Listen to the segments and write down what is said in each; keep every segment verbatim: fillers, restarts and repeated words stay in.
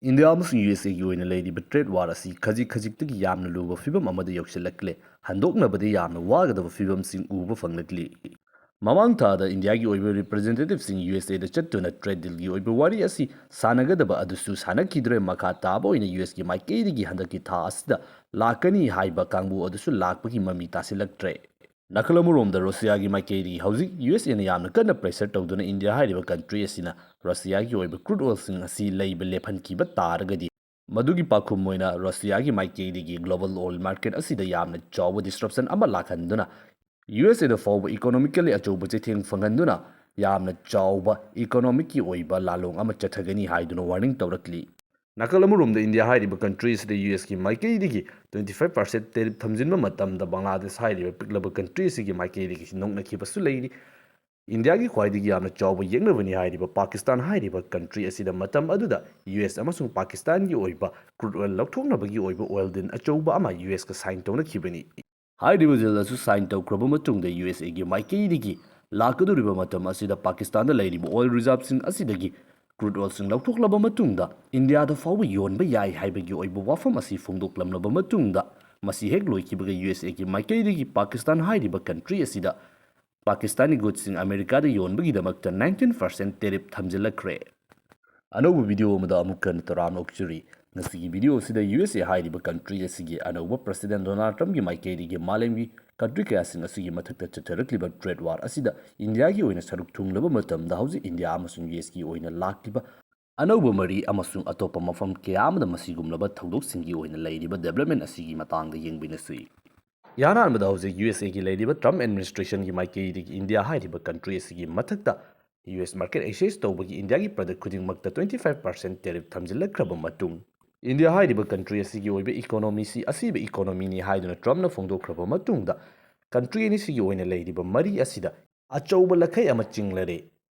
India ꯑꯃꯁꯨꯡ U S ꯑꯦꯒꯤ ꯑꯣꯏꯅ ꯂꯩꯔꯤꯕ ꯇ꯭ꯔꯦꯗ ꯋꯥꯔ ꯑꯁꯤ ꯈꯖꯤꯛ ꯈꯖꯤꯛꯇꯒꯤ ꯌꯥꯝꯅ ꯂꯨꯕ ꯐꯤꯕꯝ ꯑꯃꯗ ꯌꯧꯁꯤꯜꯂꯛꯂꯦ꯫ ꯍꯟꯗꯣꯛꯅꯕꯗ ꯌꯥꯝꯅ ꯋꯥꯒꯗꯕ ꯐꯤꯕꯝꯁꯤꯡ ꯎꯕ ꯐꯪꯂꯛꯂꯤ꯫ ꯃꯃꯥꯡ ꯊꯥꯗ ꯏꯟꯗꯤꯌꯥꯒꯤ ꯑꯣꯏꯕ ꯔꯤꯄ꯭ꯔꯖꯦꯟꯇꯦꯇꯤꯚꯁꯤꯡ ꯌꯨ ꯑꯦꯁ ꯑꯦꯗ ꯆꯠꯇꯨꯅ ꯇ꯭ꯔꯦꯗ ꯗꯤꯜꯒꯤ ꯑꯣꯏꯕ ꯋꯥꯔꯤ ꯑꯁꯤ ꯁꯥꯟꯅꯒꯗꯕ ꯑꯗꯨꯁꯨ ꯁꯥꯟꯅꯈꯤꯗ꯭ꯔꯦ꯫ ꯃꯈꯥ ꯇꯥꯕ ꯑꯣꯏꯅ ꯌꯨ ꯑꯦꯁꯀꯤ ꯃꯥꯏꯀꯩꯗꯒꯤ ꯍꯟꯗꯛꯀꯤ ꯊꯥ ꯑꯁꯤꯗ ꯂꯥꯛꯀꯅꯤ ꯍꯥꯏꯕ ꯀꯥꯡꯕꯨ ꯑꯗꯨꯁꯨ ꯂꯥꯛꯄꯒꯤ ꯃꯃꯤ ꯇꯥꯁꯤꯜꯂꯛꯇ꯭ꯔꯦ꯫ ꯅꯥꯀꯜ ꯑꯃꯔꯣꯝꯗ ꯔꯁꯤꯌꯥꯒꯤ ꯃꯥꯏꯀꯩꯗꯒꯤ ꯍꯧꯖꯤꯛ ꯌꯨ ꯑꯦꯁ ꯑꯦꯅ ꯌꯥꯝꯅ ꯀꯟꯅ ꯄ꯭ꯔꯦꯁꯔ ꯇꯧꯗꯨꯅ ꯏꯟꯗꯤꯌꯥ ꯍꯥꯏꯔꯤꯕ ꯀꯟꯇ꯭ꯔꯤ ꯑꯁꯤꯅ ꯔꯁꯤꯌꯥꯒꯤ ꯑꯣꯏꯕ ꯀ꯭ꯔꯨꯗ ꯑꯣꯏꯜꯁꯤꯡ ꯑꯁꯤ ꯂꯩꯕ ꯂꯦꯞꯍꯟꯈꯤꯕ ꯇꯥꯔꯒꯗꯤ, ꯃꯗꯨꯒꯤ ꯄꯥꯎꯈꯨꯝ ꯑꯣꯏꯅ ꯔꯁꯤꯌꯥꯒꯤ ꯃꯥꯏꯀꯩꯗꯒꯤ ꯒ꯭ꯂꯣꯕꯜ ꯑꯣꯏꯜ ꯃꯥꯔꯀꯦꯠ ꯑꯁꯤꯗ ꯌꯥꯝꯅ ꯆꯥꯎꯕ ꯗꯤꯁꯔꯞꯁꯟ ꯑꯃ ꯂꯥꯛꯍꯟꯗꯨꯅ ꯌꯨ ꯑꯦꯁ ꯑꯦꯗ ꯐꯥꯎꯕ ꯏꯀꯣꯅꯣꯃꯤꯀꯦꯜꯂꯤ ꯑꯆꯧꯕ ꯆꯩꯊꯦꯡ ꯐꯪꯍꯟꯗꯨꯅ ꯌꯥꯝꯅ ꯆꯥꯎꯕ ꯏꯀꯣꯅꯣꯃꯤꯛꯀꯤ ꯑꯣꯏꯕ ꯂꯥꯂꯣꯡ ꯑꯃ ꯆꯠꯊꯒꯅꯤ ꯍꯥꯏꯗꯨꯅ ꯋꯥꯔꯅꯤꯡ ꯇꯧꯔꯛꯂꯤ꯫ ꯅꯥꯀꯜ ꯑꯃꯔꯣꯝꯗ ꯏꯟꯗꯤꯌꯥ ꯍꯥꯏꯔꯤꯕ ꯀꯟꯇ꯭ꯔꯤ ꯑꯁꯤꯗ ꯌꯨ ꯑꯦꯁꯀꯤ ꯃꯥꯏꯀꯩꯗꯒꯤ twenty five percent tariff ꯊꯝꯖꯤꯟꯕ ꯃꯇꯝꯗ ꯕꯪꯒ꯭ꯂꯥꯗꯦꯁ ꯍꯥꯏꯔꯤꯕ ꯄꯤꯛꯂꯕ ꯀꯟꯇ꯭ꯔꯤ ꯑꯁꯤꯒꯤ ꯃꯥꯏꯀꯩꯗꯒꯤ ꯅꯣꯛꯅꯈꯤꯕꯁꯨ ꯂꯩꯔꯤ꯫ ꯏꯟꯗꯤꯌꯥꯒꯤ ꯈ꯭ꯋꯥꯏꯗꯒꯤ ꯌꯥꯝꯅ ꯆꯥꯎꯕ ꯌꯦꯛꯅꯕꯅꯤ ꯍꯥꯏꯔꯤꯕ ꯄꯥꯀꯤꯁꯇꯥꯟ ꯍꯥꯏꯔꯤꯕ ꯀꯟꯇ꯭ꯔꯤ ꯑꯁꯤꯗ ꯃꯇꯝ ꯑꯗꯨꯗ ꯌꯨ ꯑꯦꯁ ꯑꯃꯁꯨꯡ ꯄꯥꯀꯤꯁꯇꯥꯟꯒꯤ ꯑꯣꯏꯕ ꯀ꯭ꯔꯨꯗ ꯑꯣꯏꯜ ꯂꯧꯊꯣꯛꯅꯕꯒꯤ ꯑꯣꯏꯕ ꯑꯣꯏꯜ ꯗꯤꯜ ꯑꯆꯧꯕ ꯑꯃ ꯌꯨ ꯑꯦꯁꯀ ꯁꯥꯏꯟ ꯇꯧꯅꯈꯤꯕꯅꯤ꯫ ꯍꯥꯏꯔꯤꯕ ꯗꯤꯜ ꯑꯁꯨ ꯁꯥꯏꯟ ꯇꯧꯈ꯭ꯔꯕ ꯃꯇꯨꯡꯗ ꯌꯨ ꯑꯦꯁ ꯑꯦꯒꯤ ꯃꯥꯏꯀꯩꯗꯒꯤ ꯂꯥꯛꯀꯗꯧꯔꯤꯕ ꯃꯇꯝ ꯑꯁꯤꯗ ꯄꯥꯀꯤꯁꯇꯥꯟꯗ ꯂꯩꯔꯤꯕ ꯑꯣꯏꯜ ꯔꯤꯖꯥꯔꯚꯁꯤꯡ ꯑꯁꯤꯗꯒꯤ ꯀ꯭ꯔꯨꯗ ꯑꯣꯏꯜꯁꯤꯡ ꯂꯧꯊꯣꯛꯂꯕ ꯃꯇꯨꯡꯗ ꯏꯟꯗꯤꯌꯥꯗ ꯐꯥꯎꯕ ꯌꯣꯟꯕ ꯌꯥꯏ ꯍꯥꯏꯕꯒꯤ ꯑꯣꯏꯕ ꯋꯥꯐꯝ ꯑꯁꯤ ꯐꯣꯡꯗꯣꯛꯂꯝꯂꯕ ꯃꯇꯨꯡꯗ, ꯃꯁꯤ ꯍꯦꯛ ꯂꯣꯏꯈꯤꯕꯒ ꯌꯨ ꯑꯦꯁ ꯑꯦꯒꯤ ꯃꯥꯏꯀꯩꯗꯒꯤ ꯄꯥꯀꯤꯁꯇꯥꯟ ꯍꯥꯏꯔꯤꯕ ꯀꯟꯇ꯭ꯔꯤ ꯑꯁꯤꯗ ꯄꯥꯀꯤꯁꯇꯥꯅꯤ ꯒꯨꯗꯁꯤꯡ ꯑꯃꯦꯔꯤꯀꯥꯗ ꯌꯣꯟꯕꯒꯤꯗꯃꯛꯇ nineteen percent tariff ꯊꯝꯖꯤꯜꯂꯛꯈ꯭ꯔꯦ꯫ ꯑꯅꯧꯕ ꯚꯤꯗꯤꯑꯣ ꯑꯃꯗ ꯑꯃꯨꯛ ꯍꯟꯅ ꯇꯔꯥꯝꯅ ꯑꯣꯛꯆꯔꯤ꯫ ꯉꯁꯤꯒꯤ ꯚꯤꯗꯤꯑꯣ ꯑꯁꯤꯗ ꯌꯨ ꯑꯦꯁ ꯑꯦ ꯍꯥꯏꯔꯤꯕ ꯀꯟꯇ꯭ꯔꯤ ꯑꯁꯤꯒꯤ ꯑꯅꯧꯕ ꯄ꯭ꯔꯁꯤꯗꯦꯟ ꯗꯣꯅꯥꯜꯗ ꯇ꯭ꯔꯝꯞꯀꯤ ꯃꯥꯏꯀꯩꯗꯒꯤ ꯃꯥꯂꯦꯝꯒꯤ ꯀꯟꯇ꯭ꯔꯤ ꯀꯌꯥꯁꯤꯡ ꯑꯁꯤꯒꯤ ꯃꯊꯛꯇ ꯆꯠꯊꯔꯛꯂꯤꯕ ꯇ꯭ꯔꯦꯗ ꯋꯥꯔ ꯑꯁꯤꯗ ꯏꯟꯗꯤꯌꯥꯒꯤ ꯑꯣꯏꯅ ꯁꯔꯨꯛ ꯊꯨꯡꯂꯕ ꯃꯇꯝꯗ ꯍꯧꯖꯤꯛ ꯏꯟꯗꯤꯌꯥ ꯑꯃꯁꯨꯡ ꯌꯨ ꯑꯦꯁꯀꯤ ꯑꯣꯏꯅ ꯂꯥꯛꯂꯤꯕ ꯑꯅꯧꯕ ꯃꯔꯤ ꯑꯃꯁꯨꯡ ꯑꯇꯣꯞꯄ ꯃꯐꯝ ꯀꯌꯥ ꯑꯃꯗ ꯃꯁꯤꯒꯨꯝꯂꯕ ꯊꯧꯗꯣꯛꯁꯤꯡꯒꯤ ꯑꯣꯏꯅ ꯂꯩꯔꯤꯕ ꯗꯦꯕꯂꯞꯃꯦꯟ ꯑꯁꯤꯒꯤ ꯃꯇꯥꯡꯗ ꯌꯦꯡꯃꯤꯟꯅꯁꯤ꯫ ꯏꯍꯥꯟ ꯍꯥꯟꯕꯗ ꯍꯧꯖꯤꯛ ꯌꯨ ꯑꯦꯁ ꯑꯦꯒꯤ ꯂꯩꯔꯤꯕ ꯇ꯭ꯔꯝꯞ ꯑꯦꯗꯃꯤꯅꯤꯁꯇ꯭ꯔꯦꯁꯟꯒꯤ ꯃꯥꯏꯀꯩꯗꯒꯤ ꯏꯟꯗꯤꯌꯥ ꯍꯥꯏꯔꯤꯕ ꯀꯟꯇ꯭ꯔꯤ ꯑꯁꯤꯒꯤ ꯃꯊꯛꯇ ꯌꯨ ꯑꯦꯁ ꯃꯥꯔꯀꯦꯠ ꯑꯦꯛꯁꯦꯁ ꯇꯧꯕꯒꯤ ꯏꯟꯗꯤꯌꯥꯒꯤ ꯄ꯭ꯔꯗꯛ ꯈꯨꯗꯤꯡꯃꯛꯇ twenty five percent tariff ꯊꯝꯖꯤꯜꯂꯛꯈ꯭ꯔꯕ ꯃꯇꯨꯡ, ꯏꯟꯗꯤꯌꯥ ꯍꯥꯏꯔꯤꯕ ꯀꯟꯇ꯭ꯔꯤ ꯑꯁꯤꯒꯤ ꯑꯣꯏꯕ ꯏꯀꯣꯅꯣꯃꯤꯁꯤ ꯑꯁꯤꯕ ꯏꯀꯣꯅꯣꯃꯤꯅꯤ ꯍꯥꯏꯗꯨꯅ ꯇ꯭ꯔꯝꯞꯅ ꯐꯣꯡꯗꯣꯛꯈ꯭ꯔꯕ ꯃꯇꯨꯡꯗ, ꯀꯟꯇ꯭ꯔꯤ ꯑꯅꯤꯁꯤꯒꯤ ꯑꯣꯏꯅ ꯂꯩꯔꯤꯕ ꯃꯔꯤ ꯑꯁꯤꯗ ꯑꯆꯧꯕ ꯂꯈꯩ ꯑꯃ ꯆꯤꯡꯂꯔꯦ꯫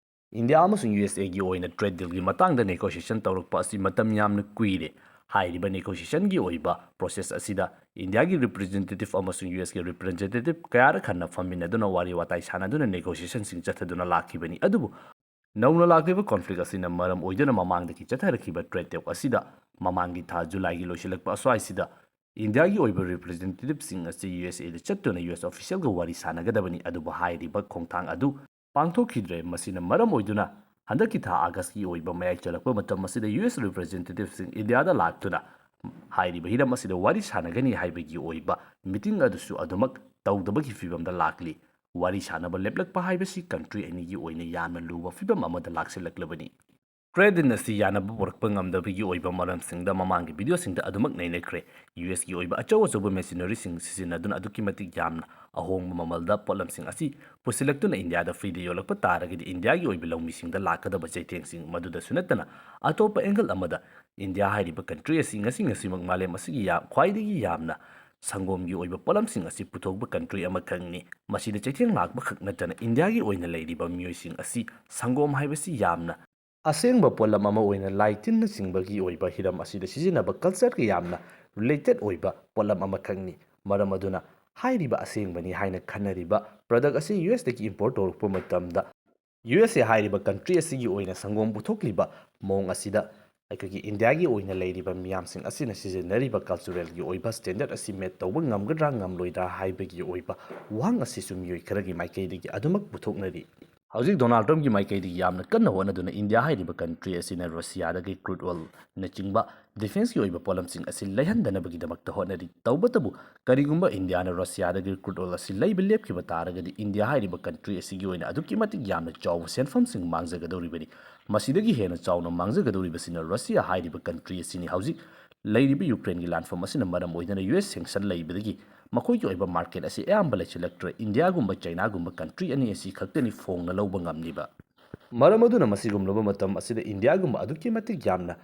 ꯏꯟꯗꯤꯌꯥ ꯑꯃꯁꯨꯡ ꯌꯨ ꯑꯦꯁ ꯑꯦꯒꯤ ꯑꯣꯏꯅ ꯇ꯭ꯔꯦꯗ ꯗꯤꯜꯒꯤ ꯃꯇꯥꯡꯗ ꯅꯦꯒꯣꯁꯤꯌꯦꯁꯟ ꯇꯧꯔꯛꯄ ꯑꯁꯤ ꯃꯇꯝ ꯌꯥꯝꯅ ꯀꯨꯏꯔꯦ꯫ ꯍꯥꯏꯔꯤꯕ ꯅꯦꯒꯣꯁꯤꯌꯦꯁꯟꯒꯤ ꯑꯣꯏꯕ ꯄ꯭ꯔꯣꯁꯦꯁ ꯑꯁꯤꯗ ꯏꯟꯗꯤꯌꯥꯒꯤ ꯔꯤꯄ꯭ꯔꯖꯦꯟꯇꯦꯇꯤꯚ ꯑꯃꯁꯨꯡ ꯌꯨ ꯑꯦꯁꯀꯤ ꯔꯤꯄ꯭ꯔꯖꯦꯟꯇꯦꯇꯤꯚ ꯀꯌꯥꯔꯛ ꯍꯟꯅ ꯐꯝꯃꯤꯟꯅꯗꯨꯅ ꯋꯥꯔꯤ ꯋꯥꯇꯥꯏ ꯁꯥꯟꯅꯗꯨꯅ ꯅꯦꯒꯣꯁꯤꯌꯦꯁꯟꯁꯤꯡ ꯆꯠꯊꯗꯨꯅ ꯂꯥꯛꯈꯤꯕꯅꯤ꯫ ꯑꯗꯨꯕꯨ ꯅꯧꯅ ꯂꯥꯛꯂꯤꯕ ꯀꯣꯟꯐ꯭ꯂꯤꯛ ꯑꯁꯤꯅ ꯃꯔꯝ ꯑꯣꯏꯗꯨꯅ ꯃꯃꯥꯡꯗꯒꯤ ꯆꯠꯊꯔꯛꯈꯤꯕ ꯇ꯭ꯔꯦꯗ ꯇꯦꯜ ꯑꯁꯤꯗ ꯃꯃꯥꯡꯒꯤ ꯊꯥ ꯖꯨꯂꯥꯏꯒꯤ ꯂꯣꯏꯁꯤꯜꯂꯛꯄ ꯑꯁ꯭ꯋꯥꯏꯁꯤꯗ ꯏꯟꯗꯤꯌꯥꯒꯤ ꯑꯣꯏꯕ ꯔꯤꯄ꯭ꯔꯖꯦꯟꯇꯦꯇꯤꯚꯁꯤꯡ ꯑꯁꯤ ꯌꯨ ꯑꯦꯁ ꯑꯦꯗ ꯆꯠꯇꯨꯅ ꯌꯨ ꯑꯦꯁ ꯑꯣꯐꯤꯁꯤꯌꯦꯜꯒ ꯋꯥꯔꯤ ꯁꯥꯟꯅꯒꯗꯕꯅꯤ, ꯑꯗꯨꯕꯨ ꯍꯥꯏꯔꯤꯕ ꯈꯣꯡꯊꯥꯡ ꯑꯗꯨ ꯄꯥꯡꯊꯣꯛꯈꯤꯗ꯭ꯔꯦ꯫ ꯃꯁꯤꯅ ꯃꯔꯝ ꯑꯣꯏꯗꯨꯅ ꯍꯟꯗꯛꯀꯤ ꯊꯥ ꯑꯥꯒꯁꯀꯤ ꯑꯣꯏꯕ ꯃꯌꯥꯏ ꯆꯜꯂꯛꯄ ꯃꯇꯝ ꯑꯁꯤꯗ ꯌꯨ ꯑꯦꯁ ꯔꯤꯄ꯭ꯔꯖꯦꯟꯇꯦꯇꯤꯚꯁꯤꯡ ꯏꯟꯗꯤꯌꯥꯗ ꯂꯥꯛꯇꯨꯅ ꯍꯥꯏꯔꯤꯕ ꯍꯤꯔꯝ ꯑꯁꯤꯗ ꯋꯥꯔꯤ ꯁꯥꯟꯅꯒꯅꯤ ꯍꯥꯏꯕꯒꯤ ꯑꯣꯏꯕ ꯃꯤꯇꯤꯡ ꯑꯗꯨꯁꯨ ꯑꯗꯨꯃꯛ ꯇꯧꯗꯕꯒꯤ ꯐꯤꯕꯝꯗ ꯂꯥꯛꯂꯤ꯫ ꯋꯥꯔꯤ ꯁꯥꯟꯅꯕ ꯂꯦꯞꯂꯛꯄ ꯍꯥꯏꯕꯁꯤ ꯀꯟꯇ꯭ꯔꯤ ꯑꯅꯤꯒꯤ ꯑꯣꯏꯅ ꯌꯥꯝꯅ ꯂꯨꯕ ꯐꯤꯕꯝ ꯑꯃꯗ ꯂꯥꯛꯁꯤꯜꯂꯛꯂꯕꯅꯤ꯫ ꯇ꯭ꯔꯦꯗ ꯗꯤꯜ ꯑꯁꯤ ꯌꯥꯅꯕ ꯄꯨꯔꯛꯄ ꯉꯝꯗꯕꯒꯤ ꯑꯣꯏꯕ ꯃꯔꯝꯁꯤꯡꯗ ꯃꯃꯥꯡꯒꯤ ꯚꯤꯗꯤꯑꯣꯁꯤꯡꯗ ꯑꯗꯨꯃꯛ ꯅꯩꯅꯈ꯭ꯔꯦ꯫ ꯌꯨ ꯑꯦꯁꯀꯤ ꯑꯣꯏꯕ ꯑꯆꯧ ꯑꯆꯧꯕ ꯃꯦꯁꯤꯅꯔꯤꯁꯤꯡ ꯁꯤꯖꯤꯟꯅꯗꯨꯅ ꯑꯗꯨꯛꯀꯤ ꯃꯇꯤꯛ ꯌꯥꯝꯅ ꯑꯍꯣꯡꯕ ꯃꯃꯜꯗ ꯄꯣꯠꯂꯝꯁꯤꯡ ꯑꯁꯤ ꯄꯨꯁꯤꯜꯂꯛꯇꯨꯅ ꯏꯟꯗꯤꯌꯥꯗ ꯐ꯭ꯔꯤꯗ ꯌꯣꯜꯂꯛꯄ ꯇꯥꯔꯒꯗꯤ ꯏꯟꯗꯤꯌꯥꯒꯤ ꯑꯣꯏꯕ ꯂꯧꯃꯤꯁꯤꯡꯗ ꯂꯥꯛꯀꯗꯕ ꯆꯩꯊꯦꯡꯁꯤꯡ, ꯃꯗꯨꯗꯁꯨ ꯅꯠꯇꯅ ꯑꯇꯣꯞꯄ ꯑꯦꯡꯒꯜ ꯑꯃꯗ ꯏꯟꯗꯤꯌꯥ ꯍꯥꯏꯔꯤꯕ ꯀꯟꯇ꯭ꯔꯤ ꯑꯁꯤ ꯉꯁꯤ ꯉꯁꯤꯃꯛ ꯃꯥꯂꯦꯝ ꯑꯁꯤꯒꯤ ꯌꯥꯝ, ꯈ꯭ꯋꯥꯏꯗꯒꯤ ꯌꯥꯝꯅ ꯁꯪꯒꯣꯝꯒꯤ ꯑꯣꯏꯕ ꯄꯣꯠꯂꯝꯁꯤꯡ ꯑꯁꯤ ꯄꯨꯊꯣꯛꯄ ꯀꯟꯇ꯭ꯔꯤ ꯑꯃꯈꯛꯅꯤ꯫ ꯃꯁꯤꯗ ꯆꯩꯊꯦꯡ ꯂꯥꯛꯄ ꯈꯛ ꯅꯠꯇꯅ ꯏꯟꯗꯤꯌꯥꯒꯤ ꯑꯣꯏꯅ ꯂꯩꯔꯤꯕ ꯃꯤꯑꯣꯏꯁꯤꯡ ꯑꯁꯤ ꯁꯪꯒꯣꯝ ꯍꯥꯏꯕꯁꯤ ꯌꯥꯝꯅ ꯑꯁꯦꯡꯕ ꯄꯣꯠꯂꯝ ꯑꯃ ꯑꯣꯏꯅ ꯂꯥꯏ ꯇꯤꯟꯅꯆꯤꯡꯕꯒꯤ ꯑꯣꯏꯕ ꯍꯤꯔꯝ ꯑꯁꯤꯗ ꯁꯤꯖꯤꯟꯅꯕ ꯀꯜꯆꯔꯒ ꯌꯥꯝꯅ ꯔꯤꯂꯦꯇꯦꯠ ꯑꯣꯏꯕ ꯄꯣꯠꯂꯝ ꯑꯃꯈꯛꯅꯤ꯫ ꯃꯔꯝ ꯑꯗꯨꯅ ꯍꯥꯏꯔꯤꯕ ꯑꯁꯦꯡꯕꯅꯤ ꯍꯥꯏꯅ ꯈꯟꯅꯔꯤꯕ ꯄ꯭ꯔꯗꯛ ꯑꯁꯤ ꯌꯨ ꯑꯦꯁꯇꯒꯤ ꯏꯝꯄꯣꯔꯠ ꯇꯧꯔꯛꯄ ꯃꯇꯝꯗ ꯌꯨ ꯑꯦꯁ ꯑꯦ ꯍꯥꯏꯔꯤꯕ ꯀꯟꯇ꯭ꯔꯤ ꯑꯁꯤꯒꯤ ꯑꯣꯏꯅ ꯁꯪꯒꯣꯝ ꯄꯨꯊꯣꯛꯂꯤꯕ ꯃꯑꯣꯡ ꯑꯁꯤꯗ ꯑꯩꯈꯣꯏꯒꯤ ꯏꯟꯗꯤꯌꯥꯒꯤ ꯑꯣꯏꯅ ꯂꯩꯔꯤꯕ ꯃꯤꯌꯥꯝꯁꯤꯡ ꯑꯁꯤꯅ ꯁꯤꯖꯤꯟꯅꯔꯤꯕ ꯀꯜꯆꯔꯦꯜꯒꯤ ꯑꯣꯏꯕ ꯁ꯭ꯇꯦꯟꯗꯔꯗ ꯑꯁꯤ ꯃꯦꯠ ꯇꯧꯕ ꯉꯝꯒꯗ꯭ꯔꯥ ꯉꯝꯂꯣꯏꯗ꯭ꯔꯥ ꯍꯥꯏꯕꯒꯤ ꯑꯣꯏꯕ ꯋꯥꯍꯪ ꯑꯁꯤꯁꯨ ꯃꯤꯑꯣꯏ ꯈꯔꯒꯤ ꯃꯥꯏꯀꯩꯗꯒꯤ ꯑꯗꯨꯃꯛ ꯄꯨꯊꯣꯛꯅꯔꯤ꯫ ꯍꯧꯖꯤꯛ ꯗꯣꯅꯥꯜꯗ ꯇ꯭ꯔꯝꯞꯀꯤ ꯃꯥꯏꯀꯩꯗꯒꯤ ꯌꯥꯝꯅ ꯀꯟꯅ ꯍꯣꯠꯅꯗꯨꯅ ꯏꯟꯗꯤꯌꯥ ꯍꯥꯏꯔꯤꯕ ꯀꯟꯇ꯭ꯔꯤ ꯑꯁꯤꯅ ꯔꯁꯤꯌꯥꯗꯒꯤ ꯀ꯭ꯔꯨꯗ ꯑꯣꯏꯜꯅꯆꯤꯡꯕ ꯗꯤꯐꯦꯟꯁꯀꯤ ꯑꯣꯏꯕ ꯄꯣꯠꯂꯝꯁꯤꯡ ꯑꯁꯤ ꯂꯩꯍꯟꯗꯅꯕꯒꯤꯗꯃꯛꯇ ꯍꯣꯠꯅꯔꯤ꯫ ꯇꯧꯕꯇꯕꯨ ꯀꯔꯤꯒꯨꯝꯕ ꯏꯟꯗꯤꯌꯥꯅ ꯔꯁꯤꯌꯥꯗꯒꯤ ꯀ꯭ꯔꯨꯗ ꯑꯣꯏꯜ ꯑꯁꯤ ꯂꯩꯕ ꯂꯦꯞꯈꯤꯕ ꯇꯥꯔꯒꯗꯤ ꯏꯟꯗꯤꯌꯥ ꯍꯥꯏꯔꯤꯕ ꯀꯟꯇ꯭ꯔꯤ ꯑꯁꯤꯒꯤ ꯑꯣꯏꯅ ꯑꯗꯨꯛꯀꯤ ꯃꯇꯤꯛ ꯌꯥꯝꯅ ꯆꯥꯎꯕ ꯁꯦꯟꯐꯝꯁꯤꯡ ꯃꯥꯡꯖꯒꯗꯧꯔꯤꯕꯅꯤ꯫ ꯃꯁꯤꯗꯒꯤ ꯍꯦꯟꯅ ꯆꯥꯎꯅ ꯃꯥꯡꯖꯒꯗꯧꯔꯤꯕꯁꯤꯅ ꯔꯁꯤꯌꯥ ꯍꯥꯏꯔꯤꯕ ꯀꯟꯇ꯭ꯔꯤ ꯑꯁꯤꯅꯤ꯫ ꯍꯧꯖꯤꯛ ꯂꯩꯔꯤꯕ ꯌꯨꯀ꯭ꯔꯦꯟꯒꯤ ꯂꯥꯟꯐꯝ ꯑꯁꯤꯅ ꯃꯔꯝ ꯑꯣꯏꯗꯨꯅ ꯌꯨ ꯑꯦꯁ ꯁꯦꯡꯁꯟ ꯂꯩꯕꯗꯒꯤ ꯃꯈꯣꯏꯒꯤ ꯑꯣꯏꯕ ꯃꯥꯔꯀꯦꯠ ꯑꯁꯤ ꯑꯌꯥꯝꯕ ꯂꯩꯁꯤꯜꯂꯛꯇ꯭ꯔꯦ꯫ ꯏꯟꯗꯤꯌꯥꯒꯨꯝꯕ ꯆꯩꯅꯥꯒꯨꯝꯕ ꯀꯟꯇ꯭ꯔꯤ ꯑꯅꯤ ꯑꯁꯤ ꯈꯛꯇꯅꯤ ꯐꯣꯡꯅ ꯂꯧꯕ ꯉꯝꯂꯤꯕ꯫ ꯃꯔꯝ ꯑꯗꯨꯅ ꯃꯁꯤꯒꯨꯝꯂꯕ ꯃꯇꯝ ꯑꯁꯤꯗ ꯏꯟꯗꯤꯌꯥꯒꯨꯝꯕ ꯑꯗꯨꯛꯀꯤ ꯃꯇꯤꯛ ꯌꯥꯝꯅ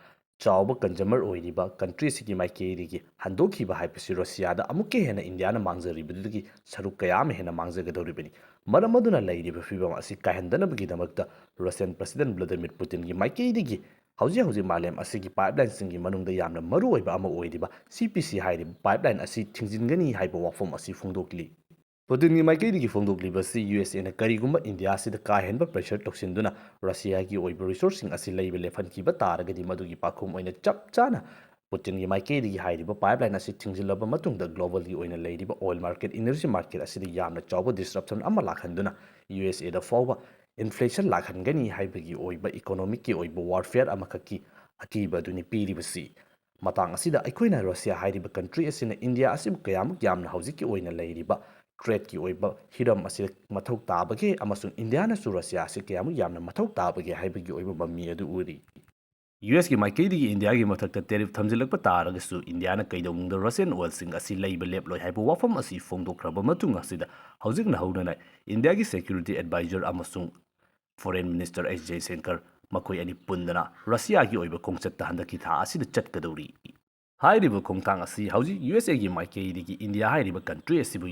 ꯆꯥꯎꯕ ꯀꯟꯖꯨꯃꯔ ꯑꯣꯏꯔꯤꯕ ꯀꯟꯇ꯭ꯔꯤ ꯑꯁꯤꯒꯤ ꯃꯥꯏꯀꯩꯗꯒꯤ ꯍꯟꯗꯣꯛꯈꯤꯕ ꯍꯥꯏꯕꯁꯤ ꯔꯁꯤꯌꯥꯗ ꯑꯃꯨꯛꯀ ꯍꯦꯟꯅ ꯏꯟꯗꯤꯌꯥꯅ ꯃꯥꯡꯖꯔꯤꯕꯗꯨꯗꯒꯤ ꯁꯔꯨꯛ ꯀꯌꯥ ꯑꯃ ꯍꯦꯟꯅ ꯃꯥꯡꯖꯒꯗꯧꯔꯤꯕꯅꯤ꯫ ꯃꯔꯝ ꯑꯗꯨꯅ ꯂꯩꯔꯤꯕ ꯐꯤꯕꯝ ꯑꯁꯤ ꯀꯥꯏꯍꯟꯗꯅꯕꯒꯤꯗꯃꯛꯇ ꯔꯁꯤꯌꯟ ꯄ꯭ꯔꯁꯤꯗꯦꯟ ꯚ꯭ꯂꯥꯗꯤꯃꯤꯔ ꯄꯨꯇꯤꯟꯒꯤ ꯃꯥꯏꯀꯩꯗꯒꯤ ꯍꯧꯖꯤꯛ ꯍꯧꯖꯤꯛ ꯃꯥꯂꯦꯝ ꯑꯁꯤꯒꯤ ꯄꯥꯏꯞꯂꯥꯏꯟꯁꯤꯡꯒꯤ ꯃꯅꯨꯡꯗ ꯌꯥꯝꯅ ꯃꯔꯨꯑꯣꯏꯕ ꯑꯃ ꯑꯣꯏꯔꯤꯕ ꯁꯤ ꯄꯤ ꯁꯤ ꯍꯥꯏꯔꯤꯕ ꯄꯥꯏꯞꯂꯥꯏꯟ ꯑꯁꯤ ꯊꯤꯡꯖꯤꯟꯒꯅꯤ ꯍꯥꯏꯕ ꯋꯥꯐꯝ ꯑꯁꯤ ꯐꯣꯡꯗꯣꯛꯂꯤ꯫ ꯄꯨꯇꯤꯟꯒꯤ ꯃꯥꯏꯀꯩꯗꯒꯤ ꯐꯣꯡꯗꯣꯛꯂꯤꯕꯁꯤ ꯌꯨ ꯑꯦꯁ ꯑꯦꯅ ꯀꯔꯤꯒꯨꯝꯕ ꯏꯟꯗꯤꯌꯥꯁꯤꯗ ꯀꯥ ꯍꯦꯟꯕ pressure ꯇꯧꯁꯤꯟꯗꯨꯅ ꯔꯁꯤꯌꯥꯒꯤ ꯑꯣꯏꯕ resourceꯁꯤꯡ ꯑꯁꯤ ꯂꯩꯕ ꯂꯦꯞꯍꯟꯈꯤꯕ ꯇꯥꯔꯒꯗꯤ ꯃꯗꯨꯒꯤ ꯄꯥꯎꯈꯨꯝ ꯑꯣꯏꯅ ꯆꯞ ꯆꯥꯅ ꯄꯨꯇꯤꯟꯒꯤ ꯃꯥꯏꯀꯩꯗꯒꯤ ꯍꯥꯏꯔꯤꯕ pipeline ꯑꯁꯤ ꯊꯤꯡꯖꯤꯜꯂꯕ ꯃꯇꯨꯡꯗ globalꯒꯤ ꯑꯣꯏꯅ ꯂꯩꯔꯤꯕ oil market, energy market ꯑꯁꯤꯗ ꯌꯥꯝꯅ ꯆꯥꯎꯕ disruption ꯑꯃ ꯂꯥꯛꯍꯟꯗꯨꯅ ꯌꯨ ꯑꯦꯁ ꯑꯦꯗ ꯐꯥꯎꯕ inflation ꯂꯥꯛꯍꯟꯒꯅꯤ ꯍꯥꯏꯕꯒꯤ ꯑꯣꯏꯕ economicꯀꯤ ꯑꯣꯏꯕ warfare ꯑꯃꯈꯛꯀꯤ ꯑꯀꯤꯕ ꯑꯗꯨꯅꯤ ꯄꯤꯔꯤꯕꯁꯤ꯫ ꯃꯇꯥꯡ ꯑꯁꯤꯗ ꯑꯩꯈꯣꯏꯅ ꯔꯁꯤꯌꯥ ꯍꯥꯏꯔꯤꯕ country ꯑꯁꯤꯅ ꯏꯟꯗꯤꯌꯥ ꯑꯁꯤꯕꯨ ꯀꯌꯥꯃꯨꯛ ꯌꯥꯝꯅ ꯍꯧꯖꯤꯛꯀꯤ ꯑꯣꯏꯅ ꯂꯩꯔꯤꯕ threatꯀꯤ ꯑꯣꯏꯕ ꯍꯤꯔꯝ ꯑꯁꯤꯗ ꯃꯊꯧ ꯇꯥꯕꯒꯦ ꯑꯃꯁꯨꯡ ꯏꯟꯗꯤꯌꯥꯅꯁꯨ ꯔꯁꯤꯌꯥ ꯑꯁꯤ ꯀꯌꯥꯃꯨꯛ ꯌꯥꯝꯅ ꯃꯊꯧ ꯇꯥꯕꯒꯦ ꯍꯥꯏꯕꯒꯤ ꯑꯣꯏꯕ ꯃꯃꯤ ꯑꯗꯨ ꯎꯔꯤ꯫ ꯌꯨ ꯑꯦꯁꯀꯤ ꯃꯥꯏꯀꯩꯗꯒꯤ ꯏꯟꯗꯤꯌꯥꯒꯤ ꯃꯊꯛꯇ tariff ꯊꯝꯖꯤꯜꯂꯛꯄ ꯇꯥꯔꯒꯁꯨ ꯏꯟꯗꯤꯌꯥꯅ ꯀꯩꯗꯧꯅꯨꯡꯗ Russian oilꯁꯤꯡ ꯑꯁꯤ ꯂꯩꯕ ꯂꯦꯞꯂꯣꯏ ꯍꯥꯏꯕ ꯋꯥꯐꯝ ꯑꯁꯤ ꯐꯣꯡꯗꯣꯛꯈ꯭ꯔꯕ ꯃꯇꯨꯡ ꯑꯁꯤꯗ ꯍꯧꯖꯤꯛꯅ ꯍꯧꯅꯅ ꯏꯟꯗꯤꯌꯥꯒꯤ security advisor ꯑꯃꯁꯨꯡ Foreign Minister ꯑꯦꯁ ꯖꯌꯁꯪꯀꯔ ꯃꯈꯣꯏ ꯑꯅꯤ ꯄꯨꯟꯗꯅ ꯔꯁꯤꯌꯥꯒꯤ ꯑꯣꯏꯕ ꯈꯣꯡꯆꯠꯇ ꯍꯟꯗꯛꯀꯤ ꯊꯥ ꯑꯁꯤꯗ ꯆꯠꯀꯗꯧꯔꯤ꯫ ꯍꯥꯏꯔꯤꯕ ꯈꯣꯡꯊꯥꯡ ꯑꯁꯤ ꯍꯧꯖꯤꯛ ꯌꯨ ꯑꯦꯁ ꯑꯦꯒꯤ ꯃꯥꯏꯀꯩꯗꯒꯤ ꯏꯟꯗꯤꯌꯥ ꯍꯥꯏꯔꯤꯕ country ꯑꯁꯤꯕꯨ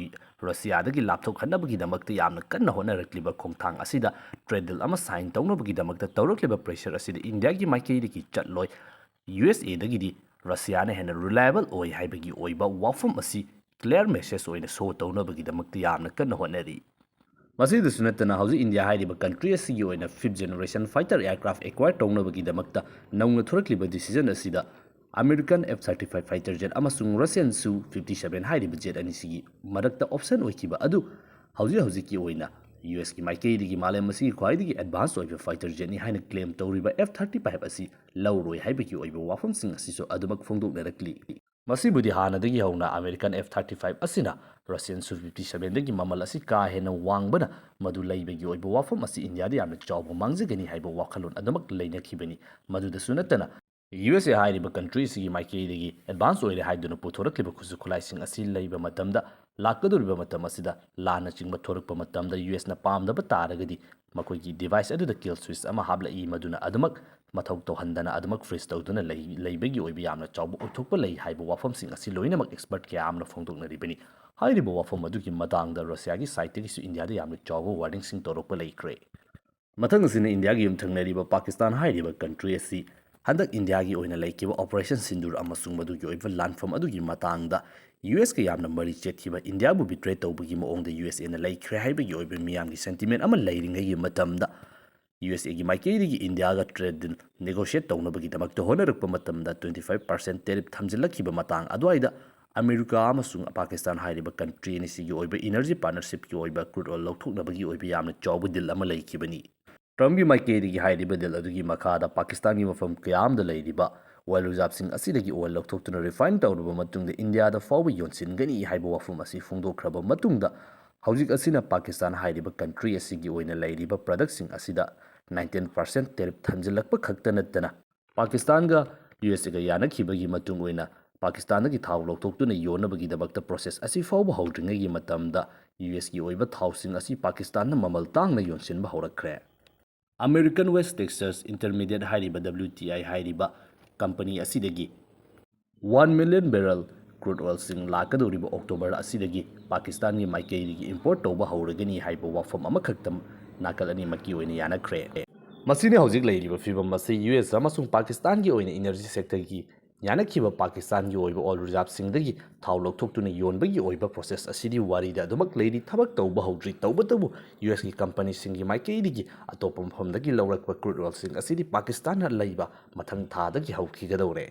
ꯔꯁꯤꯌꯥꯗꯒꯤ ꯂꯥꯞꯊꯣꯛꯍꯟꯅꯕꯒꯤꯗꯃꯛꯇ ꯌꯥꯝꯅ ꯀꯟꯅ ꯍꯣꯠꯅꯔꯛꯂꯤꯕ ꯈꯣꯡꯊꯥꯡ ꯑꯁꯤꯗ trade deal ꯑꯃ sign ꯇꯧꯅꯕꯒꯤꯗꯃꯛꯇ ꯇꯧꯔꯛꯂꯤꯕ pressure ꯑꯁꯤꯗ ꯏꯟꯗꯤꯌꯥꯒꯤ ꯃꯥꯏꯀꯩꯗꯒꯤ ꯆꯠꯂꯣꯏ꯫ ꯌꯨ ꯑꯦꯁ ꯑꯦꯗꯒꯤꯗꯤ ꯔꯁꯤꯌꯥꯅ ꯍꯦꯟꯅ reliable ꯑꯣꯏ ꯍꯥꯏꯕꯒꯤ ꯑꯣꯏꯕ ꯋꯥꯐꯝ ꯑꯁꯤ clear message ꯑꯣꯏꯅ show ꯇꯧꯅꯕꯒꯤꯗꯃꯛꯇ ꯌꯥꯝꯅ ꯀꯟꯅ ꯍꯣꯠꯅꯔꯤ꯫ ꯃꯁꯤꯗꯁꯨ ꯅꯠꯇꯅ ꯍꯧꯖꯤꯛ ꯏꯟꯗꯤꯌꯥ ꯍꯥꯏꯔꯤꯕ country ꯑꯁꯤꯒꯤ ꯑꯣꯏꯅ fifth generation fighter aircraft acquire ꯇꯧꯅꯕꯒꯤꯗꯃꯛꯇ ꯅꯧꯅ ꯊꯣꯔꯛꯂꯤꯕ decision ꯑꯁꯤꯗ American F thirty five fighter jet ꯑꯃꯁꯨꯡ Russian Su fifty seven ꯍꯥꯏꯔꯤꯕ jet ꯑꯅꯤꯁꯤꯒꯤ ꯃꯔꯛꯇ option ꯑꯣꯏꯈꯤꯕ ꯑꯗꯨ ꯍꯧꯖꯤꯛ ꯍꯧꯖꯤꯛꯀꯤ ꯑꯣꯏꯅ ꯌꯨ ꯑꯦꯁꯀꯤ ꯃꯥꯏꯀꯩꯗꯒꯤ ꯃꯥꯂꯦꯝ ꯑꯁꯤꯒꯤ ꯈ꯭ꯋꯥꯏꯗꯒꯤ advance ꯑꯣꯏꯕ fighter jetꯅꯤ ꯍꯥꯏꯅ claim ꯇꯧꯔꯤꯕ F thirty five ꯑꯁꯤ ꯂꯧꯔꯣꯏ ꯍꯥꯏꯕꯒꯤ ꯑꯣꯏꯕ ꯋꯥꯐꯝꯁꯤꯡ ꯑꯁꯤꯁꯨ ꯑꯗꯨꯃꯛ ꯐꯣꯡꯗꯣꯛꯅꯔꯛꯂꯤ꯫ ꯃꯁꯤꯕꯨꯗꯤ ꯍꯥꯟꯅꯗꯒꯤ ꯍꯧꯅ American F thirty five ꯑꯁꯤꯅ Russian Su fifty sevenꯗꯒꯤ ꯃꯃꯜ ꯑꯁꯤ ꯀꯥ ꯍꯦꯟꯅ ꯋꯥꯡꯕꯅ ꯃꯗꯨ ꯂꯩꯕꯒꯤ ꯑꯣꯏꯕ ꯋꯥꯐꯝ ꯑꯁꯤ ꯏꯟꯗꯤꯌꯥꯗ ꯌꯥꯝꯅ ꯆꯥꯎꯕ ꯃꯥꯡꯖꯒꯅꯤ ꯍꯥꯏꯕ ꯋꯥꯈꯜꯂꯣꯟ ꯑꯗꯨꯃꯛ ꯂꯩꯅꯈꯤꯕꯅꯤ꯫ ꯃꯗꯨꯗꯁꯨ ꯅꯠꯇꯅ ꯌꯨ ꯑꯦꯁ ꯑꯦ ꯍꯥꯏꯔꯤꯕ country ꯑꯁꯤꯒꯤ ꯃꯥꯏꯀꯩꯗꯒꯤ advance ꯑꯣꯏꯔꯦ ꯍꯥꯏꯗꯨꯅ ꯄꯨꯊꯣꯔꯛꯂꯤꯕ ꯈꯨꯠꯁꯨ ꯈꯨꯠꯂꯥꯏꯁꯤꯡ ꯑꯁꯤ ꯂꯩꯕ ꯃꯇꯝꯗ ꯂꯥꯛꯀꯗꯧꯔꯤꯕ ꯃꯇꯝ ꯑꯁꯤꯗ ꯂꯥꯟꯅꯆꯤꯡꯕ ꯊꯣꯔꯛꯄ ꯃꯇꯝꯗ ꯌꯨ ꯑꯦꯁꯅ ꯄꯥꯝꯗꯕ ꯇꯥꯔꯒꯗꯤ ꯃꯈꯣꯏꯒꯤ device ꯑꯗꯨꯗ kill switch ꯑꯃ ꯍꯥꯞꯂꯛꯏ, ꯃꯗꯨꯅ ꯑꯗꯨꯃꯛ ꯃꯊꯧ ꯇꯧꯍꯟꯗꯅ ꯑꯗꯨꯃꯛ freeze ꯇꯧꯗꯨꯅ ꯂꯩ-, ꯂꯩꯕꯒꯤ ꯑꯣꯏꯕ ꯌꯥꯝꯅ ꯆꯥꯎꯕ ꯑꯣꯏꯊꯣꯛꯄ ꯂꯩ ꯍꯥꯏꯕ ꯋꯥꯐꯝꯁꯤꯡ ꯑꯁꯤ ꯂꯣꯏꯅꯃꯛ expert ꯀꯌꯥ ꯑꯃꯅ ꯐꯣꯡꯗꯣꯛꯅꯔꯤꯕꯅꯤ꯫ ꯍꯥꯏꯔꯤꯕ ꯋꯥꯐꯝ ꯑꯗꯨꯒꯤ ꯃꯇꯥꯡꯗ ꯔꯁꯤꯌꯥꯒꯤ sideꯇꯒꯤꯁꯨ ꯏꯟꯗꯤꯌꯥꯗ ꯌꯥꯝꯅ ꯆꯥꯎꯕ warningꯁꯤꯡ ꯇꯧꯔꯛꯄ ꯂꯩꯈ꯭ꯔꯦ꯫ ꯃꯊꯪ ꯑꯁꯤꯅ ꯏꯟꯗꯤꯌꯥꯒꯤ ꯌꯨꯝꯊꯪꯅꯔꯤꯕ ꯄꯥꯀꯤꯁꯇꯥꯟ ꯍꯥꯏꯔꯤꯕ country ꯑꯁꯤ ꯍꯟꯗꯛ ꯏꯟꯗꯤꯌꯥꯒꯤ ꯑꯣꯏꯅ ꯂꯩꯈꯤꯕ Operation Sindoor ꯑꯃꯁꯨꯡ ꯃꯗꯨꯒꯤ ꯑꯣꯏꯕ ꯂꯥꯟꯐꯝ ꯑꯗꯨꯒꯤ ꯃꯇꯥꯡꯗ ꯌꯨ ꯑꯦꯁꯀ ꯌꯥꯝꯅ ꯃꯔꯤ ꯆꯦꯠꯈꯤꯕ ꯏꯟꯗꯤꯌꯥꯕꯨ ꯕꯤꯇ꯭ꯔꯦ ꯇꯧꯕꯒꯤ ꯃꯑꯣꯡꯗ ꯌꯨ ꯑꯦꯁ ꯑꯦꯅ ꯂꯩꯈ꯭ꯔꯦ ꯍꯥꯏꯕꯒꯤ ꯑꯣꯏꯕ ꯃꯤꯌꯥꯝꯒꯤ ꯁꯦꯟꯇꯤꯃꯦꯟ ꯑꯃ ꯂꯩꯔꯤꯉꯩꯒꯤ ꯃꯇꯝꯗ, ꯌꯨ ꯑꯦꯁ ꯑꯦꯒꯤ ꯃꯥꯏꯀꯩꯗꯒꯤ ꯏꯟꯗꯤꯌꯥꯒ ꯇ꯭ꯔꯦꯗ ꯗꯤꯜ ꯅꯦꯒꯣꯁꯤꯌꯦꯠ ꯇꯧꯅꯕꯒꯤꯗꯃꯛꯇ ꯍꯣꯠꯅꯔꯛꯄ ꯃꯇꯝꯗ twenty five percent tariff ꯊꯝꯖꯤꯜꯂꯛꯈꯤꯕ ꯃꯇꯥꯡ ꯑꯗꯨꯋꯥꯏꯗ, ꯑꯃꯦꯔꯤꯀꯥ ꯑꯃꯁꯨꯡ ꯄꯥꯀꯤꯁꯇꯥꯟ ꯍꯥꯏꯔꯤꯕ ꯀꯟꯇ꯭ꯔꯤ ꯑꯅꯤꯁꯤꯒꯤ ꯑꯣꯏꯕ ꯏꯅꯔꯖꯤ ꯄꯥꯔꯠꯅꯔꯁꯤꯞꯀꯤ ꯑꯣꯏꯕ ꯀ꯭ꯔꯨꯗ ꯑꯣꯏꯜ ꯂꯧꯊꯣꯛꯅꯕꯒꯤ ꯑꯣꯏꯕ ꯌꯥꯝꯅ ꯆꯥꯎꯕ ꯗꯤꯜ ꯑꯃ ꯂꯩꯈꯤꯕꯅꯤ꯫ ꯇ꯭ꯔꯝꯞꯀꯤ ꯃꯥꯏꯀꯩꯗꯒꯤ ꯍꯥꯏꯔꯤꯕ ꯗꯤꯜ ꯑꯗꯨꯒꯤ ꯃꯈꯥꯗ ꯄꯥꯀꯤꯁꯇꯥꯟꯒꯤ ꯃꯐꯝ ꯀꯌꯥ ꯑꯃꯗ ꯂꯩꯔꯤꯕ ꯑꯣꯏꯜ ꯔꯤꯖꯥꯔꯚꯁꯤꯡ ꯑꯁꯤꯗꯒꯤ ꯑꯣꯏꯜ ꯂꯧꯊꯣꯛꯇꯨꯅ ꯔꯤꯐꯥꯏꯟ ꯇꯧꯔꯕ ꯃꯇꯨꯡꯗ ꯏꯟꯗꯤꯌꯥꯗ ꯐꯥꯎꯕ ꯌꯣꯟꯁꯤꯟꯒꯅꯤ ꯍꯥꯏꯕ ꯋꯥꯐꯝ ꯑꯁꯤ ꯐꯣꯡꯗꯣꯛꯈ꯭ꯔꯕ ꯃꯇꯨꯡꯗ, ꯍꯧꯖꯤꯛ ꯑꯁꯤꯅ ꯄꯥꯀꯤꯁꯇꯥꯟ ꯍꯥꯏꯔꯤꯕ ꯀꯟꯇ꯭ꯔꯤ ꯑꯁꯤꯒꯤ ꯑꯣꯏꯅ ꯂꯩꯔꯤꯕ ꯄ꯭ꯔꯗꯛꯁꯤꯡ ꯑꯁꯤꯗ nineteen percent ꯇꯦꯔꯤꯐ ꯊꯝꯖꯤꯜꯂꯛꯄ ꯈꯛꯇ ꯅꯠꯇꯅ, ꯄꯥꯀꯤꯁꯇꯥꯟꯒ ꯌꯨ ꯑꯦꯁ ꯑꯦꯒ ꯌꯥꯅꯈꯤꯕꯒꯤ ꯃꯇꯨꯡ ꯑꯣꯏꯅ ꯄꯥꯀꯤꯁꯇꯥꯟꯗꯒꯤ ꯊꯥꯎ ꯂꯧꯊꯣꯛꯇꯨꯅ ꯌꯣꯟꯅꯕꯒꯤꯗꯃꯛꯇ ꯄ꯭ꯔꯣꯁꯦꯁ ꯑꯁꯤ ꯐꯥꯎꯕ ꯍꯧꯗ꯭ꯔꯤꯉꯩꯒꯤ ꯃꯇꯝꯗ ꯌꯨ ꯑꯦꯁꯀꯤ ꯑꯣꯏꯕ ꯊꯥꯎꯁꯤꯡ ꯑꯁꯤ ꯄꯥꯀꯤꯁꯇꯥꯟꯅ ꯃꯃꯜ ꯇꯥꯡꯅ ꯌꯣꯟꯁꯤꯟꯕ ꯍꯧꯔꯛꯈ꯭ꯔꯦ꯫ ꯑꯃꯦꯔꯤꯀꯟ ꯋꯦꯁ ꯇꯦꯛꯁꯥꯁ ꯏꯟꯇꯔꯃꯤꯗꯤꯌꯦꯠ ꯍꯥꯏꯔꯤꯕ W T I ꯍꯥꯏꯔꯤꯕ ꯀꯝꯄꯅꯤ ꯑꯁꯤꯗꯒꯤ one million barrel ꯀ꯭ꯔꯨꯗ ꯑꯣꯏꯜꯁꯤꯡ ꯂꯥꯛꯀꯗꯧꯔꯤꯕ ꯑꯣꯛꯇꯣꯕꯔ ꯑꯁꯤꯗꯒꯤ ꯄꯥꯀꯤꯁꯇꯥꯟꯒꯤ ꯃꯥꯏꯀꯩꯗꯒꯤ ꯏꯝꯄꯣꯔꯠ ꯇꯧꯕ ꯍꯧꯔꯒꯅꯤ ꯍꯥꯏꯕ ꯋꯥꯐꯝ ꯑꯃꯈꯛꯇ ꯅꯥꯀꯜ ꯑꯅꯤꯃꯛꯀꯤ ꯑꯣꯏꯅ ꯌꯥꯅꯈ꯭ꯔꯦ꯫ ꯃꯁꯤꯅ ꯍꯧꯖꯤꯛ ꯂꯩꯔꯤꯕ ꯐꯤꯕꯝ ꯑꯁꯤ ꯌꯨ ꯑꯦꯁ ꯑꯃꯁꯨꯡ ꯄꯥꯀꯤꯁꯇꯥꯟꯒꯤ ꯑꯣꯏꯅ ꯏꯅꯔꯖꯤ ꯁꯦꯛꯇꯔꯒꯤ ꯌꯥꯅꯈꯤꯕ ꯄꯥꯀꯤꯁꯇꯥꯟꯒꯤ ꯑꯣꯏꯕ ꯑꯣꯏꯜ ꯔꯤꯖꯥꯔꯚꯁꯤꯡꯗꯒꯤ ꯊꯥꯎ ꯂꯧꯊꯣꯛꯇꯨꯅ ꯌꯣꯟꯕꯒꯤ ꯑꯣꯏꯕ ꯄ꯭ꯔꯣꯁꯦꯁ ꯑꯁꯤꯗꯤ ꯋꯥꯔꯤꯗ ꯑꯗꯨꯃꯛ ꯂꯩꯔꯤ, ꯊꯕꯛ ꯇꯧꯕ ꯍꯧꯗ꯭ꯔꯤ꯫ ꯇꯧꯕꯇꯕꯨ ꯌꯨ ꯑꯦꯁꯀꯤ ꯀꯝꯄꯅꯤꯁꯤꯡꯒꯤ ꯃꯥꯏꯀꯩꯗꯒꯤ ꯑꯇꯣꯞꯄ ꯃꯐꯝꯗꯒꯤ ꯂꯧꯔꯛꯄ ꯀ꯭ꯔꯨꯗ ꯑꯣꯏꯜꯁꯤꯡ ꯑꯁꯤꯗꯤ ꯄꯥꯀꯤꯁꯇꯥꯟꯅ ꯂꯩꯕ ꯃꯊꯪ ꯊꯥꯗꯒꯤ ꯍꯧꯈꯤꯒꯗꯧꯔꯦ꯫